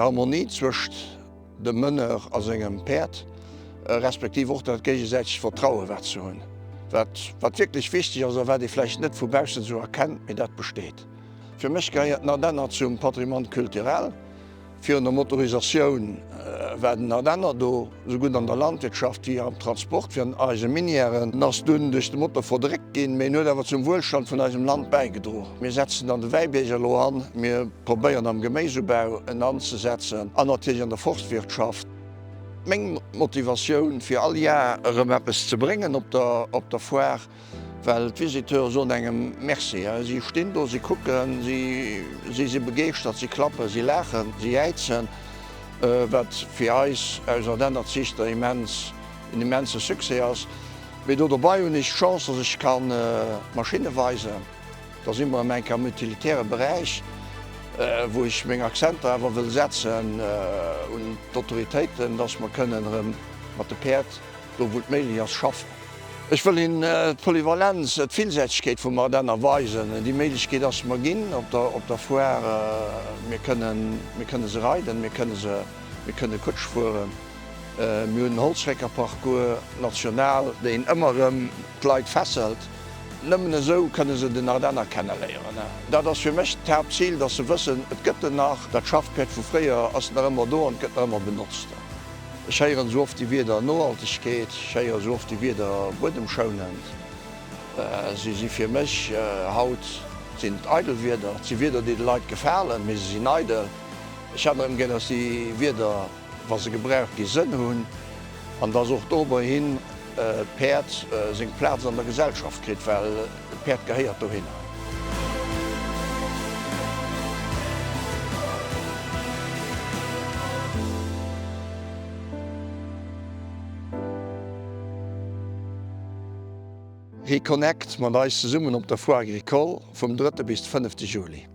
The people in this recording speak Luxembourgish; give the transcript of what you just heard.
Harmonie zwëscht dem Meneur a sengem Päerd, respektiv och dat géigesäitegt Vertrauen, wat se hunn, wat, wat wierklech wichteg ass a wat ee vläicht net vu baussen esou erkennt, mee dat besteet. Fir mech gehéiert den Ardenner zum Patrimoine culturel. Virun der Motorisatioun war den Ardenner do, esou gutt an der Landwirtschaft wéi am Transport, wéi an eise Minièren. En ass dunn duerch de Motor verdréckt ginn, mee en huet awer zum Wuelstand vun eisem Land bäigedro. Mir setzen an de Wäibierger elo an, mir probéieren am Geméisubau en anzesetzen an natierlech an der Forstwirtschaft. Meng Motivatioun fir all Jar erëm eppes ze bréngen op der Foire, Well d'Visiteure soen engem Merci. Si stinn do, si kucken, si si begeeschtert, si klappen, si laachen, si jäizen, wat fir eis aus Ardenner Ziichter immens, en immense Succès ass. Mee do dobei hunn ech d'Chance, dass ech kann d'Maschinne weisen. Da si mer erëm eng Kéier am utilitäre Beräich, wou ech meng Akzenter awer wëll setzen un d'Autoritéiten, dass mer kënnen erëm mat de Päerd, do wou et méiglech ass, schaffen. Ech wëll hinnen d'Polyvalenz, d'Villsäitegkeet vum Ardenner weisen. Déi Méiglechkeet ass mer ginn op der Foire. Mir kënnen, mir kënne se reiden, mir kënne se, mir kënne Kutsch fueren. Mir hunn en Holzréckerparcours national, deen ëmmer erëm d'Leit fesselt. Nëmmen esou kënne se den Ardenner kenneléieren. Dat ass fir mech d'Haaptzil, dass se wëssen, et gëtt en nach, dat Schaffpäerd vu fréier ass nach ëmmer do an et gëtt nach ëmmer benotzt. Ech héieren esou oft déi Wierder Nohaltegkeet, ech héieren esou oft déi Wierder buedemschounend. Si si fir mech haut sinn et eidel Wierder. Et si Wierder, déi de Leit gefalen, mee se sinn eidel. Ech hätt erëm gär, datt déi Wierder, wa se gebraucht gi, Sënn hunn an datt och doberhin d'Päerd seng Plaz an der Gesellschaft kritt, well d'Päerd gehéiert dohinner. Reconnect mat eis zesummen op der Foire Agricole vum drëtte bis de fënnefte Juli.